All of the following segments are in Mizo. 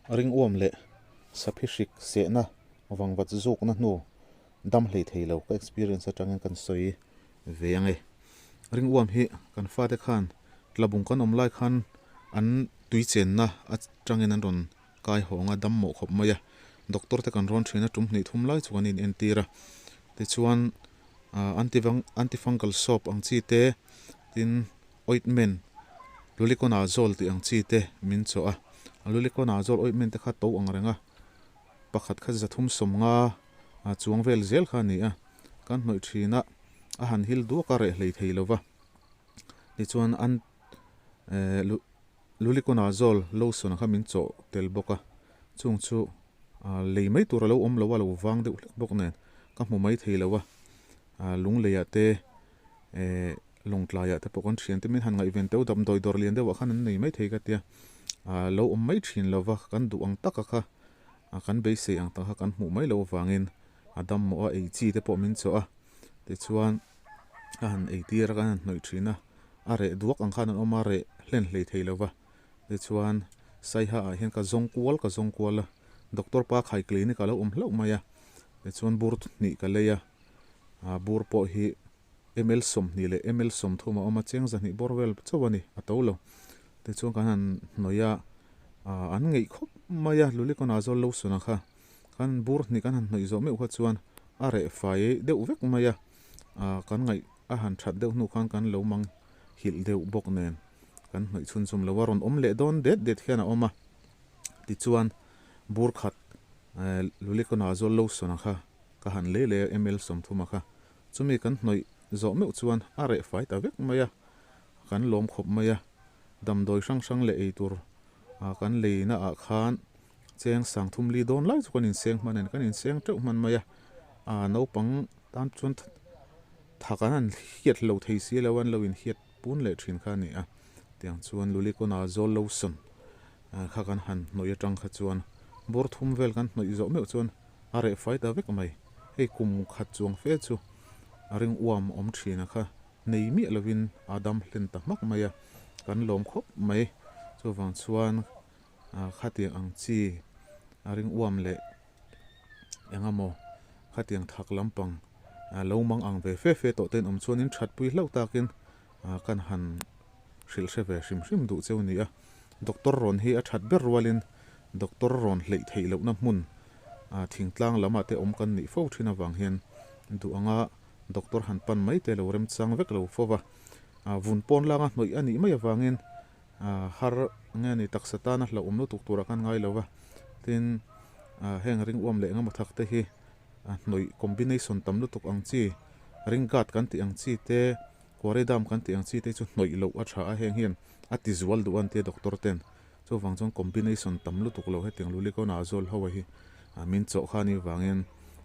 Ringuam leh saphi hrik sehna vangvat zukna hnu dam hlei thei lo ka experience atangin kan sawi ve ang e. Ringuam hi kan fate khan tlabung kan awm lai khan an tui chenna atangin an rawn kai hawng a dam mawh khawp mai a. Doctor te kan rawn thin a tum hnih thum lai chu kan in entir a. Tichuan antifungal soap ang chi te tin ointment luliconazole tih ang chi te min chawh a. Luliconazole ointment te kha to ang reng a pakhat kha 350 chuang vel zel kha a ni a. Kan hnawih thin a a han hil duak a reh hlei thei lo va. Tichuan an luliconazole lotion kha min chawh tel bawk a. Chung chu lei mai tur a lo awm lo a lo vang deuh hlek bawk nen ka hmu mai thei lo a. Lungleiah te lawngtlaiah te pawh kan thian te min han ngaihven teuh damdawi dawr lian deuhah khan an nei mai thei ka tia. Lo awm mai thin lo va kan duh ang taka kha kan beisei ang tak kha kan hmuh mai loh avangin a dam mawh a ei chi te pawh min chawh a. Tichuan a han ei tir a kan han hnawih thin a a reh duak ang khan an awm a reh hlen hlei thei lo va. Tichuan Saiha ah hian ka zawng kual ka zawng kual a doctor pa khai clinic a lo awm hlauh mai a. Tichuan bur hnih ka lei a bur pawh hi ml 20 leh ml 30 a awm a cheng 200 bawr vel chauh a ni a to lo. Tichuan kan han hnawih a an ngeih khawp mai a luliconazole lotion a kha kan bur hnih kan han hnawih zawh meuh kha chuan a reh fai deuh vek mai a kan ngaih a han that deuh hnu khan kan lo mang hilh deuh bawk nen kan hnawih chhun chum lo a rawn awm leh dawn det det hian a awm a. Tichuan bur khat luliconazole lotion a kha ka han lei leh a ml 30 a kha chumi kan hnawih zawh meuh chuan a reh fai ta vek mai a kan lawm khawp mai a. Damdawi hrang hrang leh ei tur kan leina ah khan cheng sang thum li dawn lai chu kan inseng hman a ni kan inseng teuh hman mai a. Naupang tan chuan thak an han hiat lo thei si lo a an lo inhiat pun leh thin kha a ni a. Tiang chuan luliconazole lotion kha kan han hnawih atang kha chuan bawr thum vel kan hnawih zawh meuh chuan a reh fai ta vek mai. Hei kum khat chuang fe chu a ring uam awm thin a kha nei miah lovin a dam hlen ta hmak mai a kan lawm khawp mai. Chuvang chuan khatiang ang chi a ring uam leh engemaw khatiang thak lampang lo mang ang ve fe fe tawh ten awm chuanin thatpui hlauh takin kan han hrilh hre ve hrim hrim duh cheu ni a. Doctor rawn hi a that ber rualin doctor rawn hleih theih lohna hmun thingtlang lamah te awm kan nih fo thin avang hian duh anga doctor han pan mai te lo remchang vek lo fo va. Vun pawn langa hnawih a nih mai avangin har nge ni taksa tana hlauhawm lutuk turah khan ngai lo va. Tin heng ring uam leh engemaw thak te hi hnawih combination tam lutuk ang chi ring guard kan tih ang chi te Kuaridam kan tih ang chi te chu hnawih loh a tha a heng hian a ti zual duh a an tia doctor ten chuvang chuan combination tam lutuk lo hetiang luliconazole ho hi min chawh kha ni vangin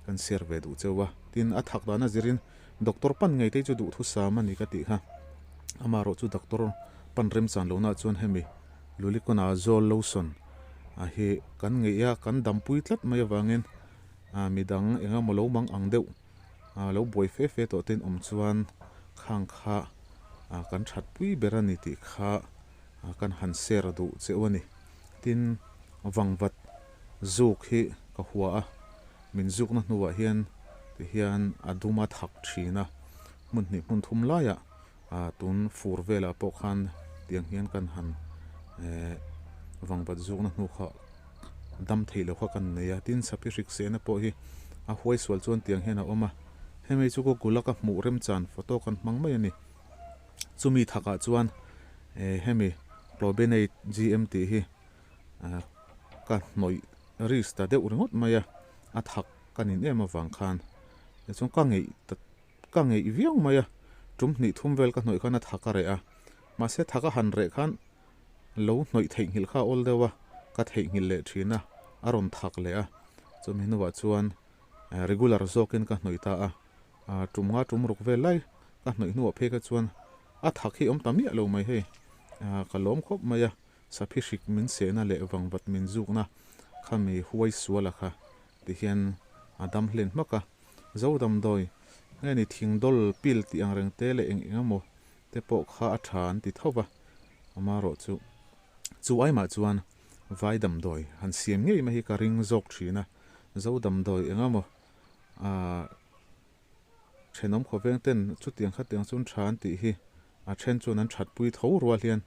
kan share ve duh cheu a tin a thak dan a zirin doctor pan ngei te chu duhthusam a ni ka tih kha amaherawh chu doctor pan remchan lohna chuan hemi luliconazole lotion a hi kan ngeih a kan dampui tlat mai avangin midang engemaw lo mang ang deuh. Lo buai fe fe tawh ten awm chuan khang kha kan that pui ber a ni tih kha kan han share duh cheu a ni. Tin, vangvat zuk hi ka hua a, min zukna hnuah hian tihian a dum a thak thin a, hmun hnih hmun thum laiah tun fur velah pawh khan tiang hian kan han vangvat zukna hnu kha dam theih loh kha kan nei a. Tin, sapi hrik sehna pawh hi a huai sual chuan tiang hian a awm a. Hemi chu Google a ka hmuh remchan photo kan hmang mai a ni. Chumi thakah chuan hemi Clobenate GM tih hi ka hnawih risk ta deuh ringawt mai a, a thak ka nin em avang khan tichuan ka ngeih ta ka ngeih viau mai a. Tum hnih thum vel ka hnawih khan a thak a reh a, mahse thak a han reh khan lo hnawih theihnghilh kha a awl deuh a, ka theihnghilh leh thin a, a rawn thak leh a. Chumi hnuah chuan regular zawkin ka hnawih ta a, tum nga tum ruk vel lai ka hnawih hnuah phei kha chuan a thak hi awm ta miah lo mai hei, ka lawm khawp mai a, saphi hrik min sehna leh vangvat min zukna khami huai suala kha tihian a dam hlen hmak a, zo damdawi nge ni thing dawl pil tih ang reng te leh eng eng emaw te pawh kha a tha an ti tho va, amaherawhchu chu aimah chuan Vai damdawi han siam ngei mai hi ka ring zawk thin a, Zo damdawi eng emaw ah thenawm khawveng ten chutiang khatiang chuan tha an tih hi a then chuan an that pui tho rual hian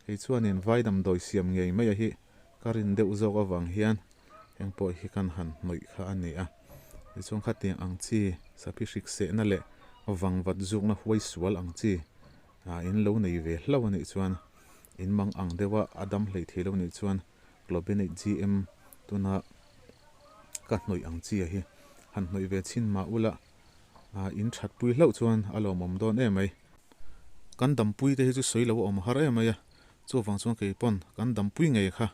kei chuanin vai damdawi siam ngei mai a hi ka rin deuh zawk avang hian heng pawh hi kan han hnawih kha a ni a. Tichuan khatiang ang chi saphi hriksehna leh vangvat zukna huai sual ang chi ah in lo nei ve hlauh a nih chuan in mang ang deuha a dam hlei thei lo nih chuan Clobenate GM tuna ka hnawih ang chi a hi han hnawih ve chhin mah ula ah in that pui hlauh chuan a lawmawm dawn em mai. Kan dampui te hi chu sawi lo a awm har em mai a, chuvang chuan kei pawn kan dampui ngei kha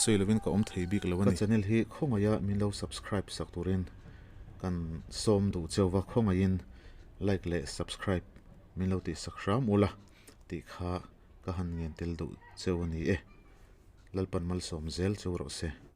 sawi lovin ka awm thei bik lo a Ka ni. channel hi khawngaih a min lo subscribe sak turin kan sawm duh cheu va, khawngaihin like leh subscribe min lo tih sak hram ula tih kha ka han ngen tel duh cheu a ni e. Lalpan malsawm zel cheu rawh se.